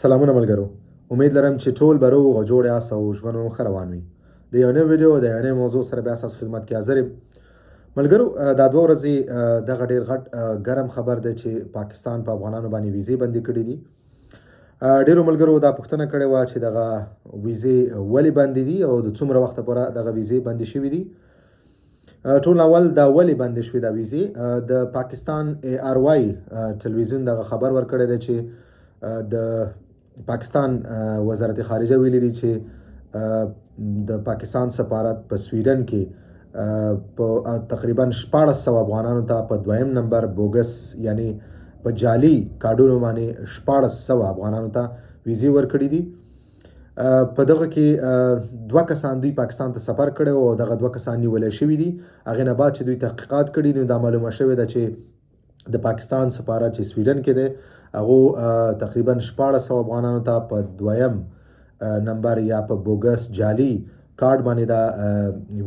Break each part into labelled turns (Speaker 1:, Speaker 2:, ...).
Speaker 1: سلامونه ملګرو، امید لرم چې ټول به روغ او جوړ یاست او ژوند مو ښه روان وي. د یو نوې ویډیو د یو نوې موضوع سره بیا ستاسو خدمت کې حاضر یم. ملګرو، دا 2 ورځې دغه ډیر غټ ګرم خبر دی چې پاکستان په افغانانو باندې ویزې بندې کړې دي. ډیرو ملګرو دا پوښتنه کړې وه چې دغه ویزې ولې بندې دي او د څومره وخت لپاره دغه ویزې بندې شوې دي. ټول اول دا ولې بندې شوې دا ویزې؟ د پاکستان ARY تلویزیون دغه خبر ورکړی دی چې د پاکستان وزارت خارجه ویلي دي چې د پاکستان سفارت په سویډن کې په تقریبا 1600 افغانانو ته په دویم نمبر bogus، یعنی په جعلي کارډونو باندې 1600 افغانانو ته ویزې ورکړې دي. په دغه کې دوه کسان دوی پاکستان ته سفر کړی او دغه دوه کسان نیول شوي دي. هغې نه بعد چې دوی تحقیقات کړي، نو دا معلومه شوې ده چې د پاکستان سفارت چې سویډن کې دی، هغو تقریبا 1600 افغانانو ته په دویم نمبر یا په bogus جعلي کارت باندې دا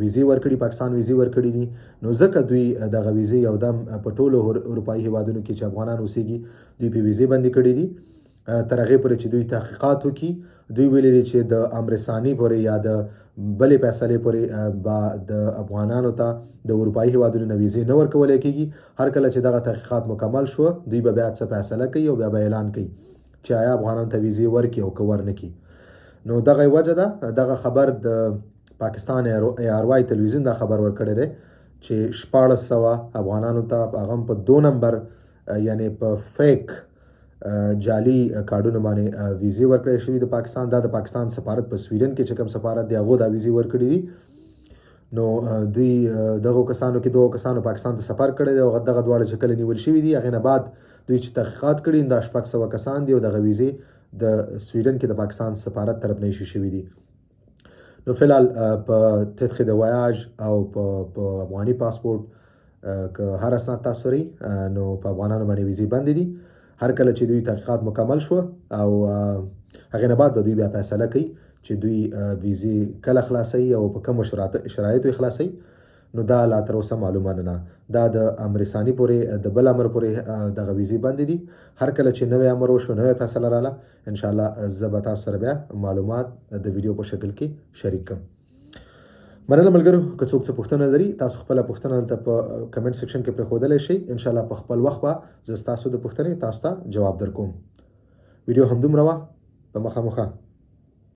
Speaker 1: ویزې ورکړي، پاکستان ویزې ورکړي دي. نو ځکه دوی دغه ویزې یو دم په ټولو اروپایي هیوادونو کې چې افغانان اوسېږي، دوی په ویزې بندې کړي دي تر هغې پورې چې دوی تحقیقات وکړي. دوی ویلي دي چې د امر ثاني پورې یا د بلې فیصلې پورې به د افغانانو ته د اروپایي هیوادونو نه ویزې نه ورکول کېږي. هر کله چې دغه تحقیقات مکمل شو، دوی به بیا څه فیصله کوي او بیا به اعلان کوي چې آیا افغانانو ته ویزې ورکړي او که ورنکړي. نو دغه وجه ده. دغه خبر د پاکستان ARY تلویزیون دا خبر ورکړی دی چې 1600 افغانانو ته هغه په دو نمبر، یعنی په fake جعلي کارډونو باندې ویزې ورکړی شوې د پاکستان. دا د پاکستان سفارت په سویډن کې چې کوم سفارت دی، هغو دا ویزې ورکړي دي. نو دوی دغو کسانو کې دوه کسانو پاکستان ته سفر کړی دی او دغه دواړه چې کله نیول شوي دي، هغې نه بعد دوی چې تحقیقات کړي، دا 600 کسان دي او دغه ویزې د سویډن کې د پاکستان سفارت طرف نه ایشو شوي دي. نو فلحال په titre de voyage او په افغاني پاسپورت که هر اسناد تاسو لرئ، نو په افغانانو باندې ویزې بندې دي. هر کله چې دوی تحقیقات مکمل شو او هغې نه بعد به دوی بیا فیصله کوي چې دوی ویزې کله خلاصوي او په کومو شرایطو یې خلاصوي. نو دا لا تر اوسه معلومه نه ده. دا د امر ثاني پورې، د بل امر پورې دغه ویزې بندې دي. هر کله چې نوی امر وشو، نوې فیصله راله، انشاءالله زه به تاسو سره بیا معلومات د ویډیو په شکل کې شریک کړم. مننه ملګرو. که څوک څه پوښتنه لري، تاسو خپله پوښتنه دلته په comment section کې پرېښودلی شئ. انشاءالله په خپل وخت به زه ستاسو د پوښتنې تاسو ته جواب درکوم. ویډیو همدومره وه. په مخه مو ښه.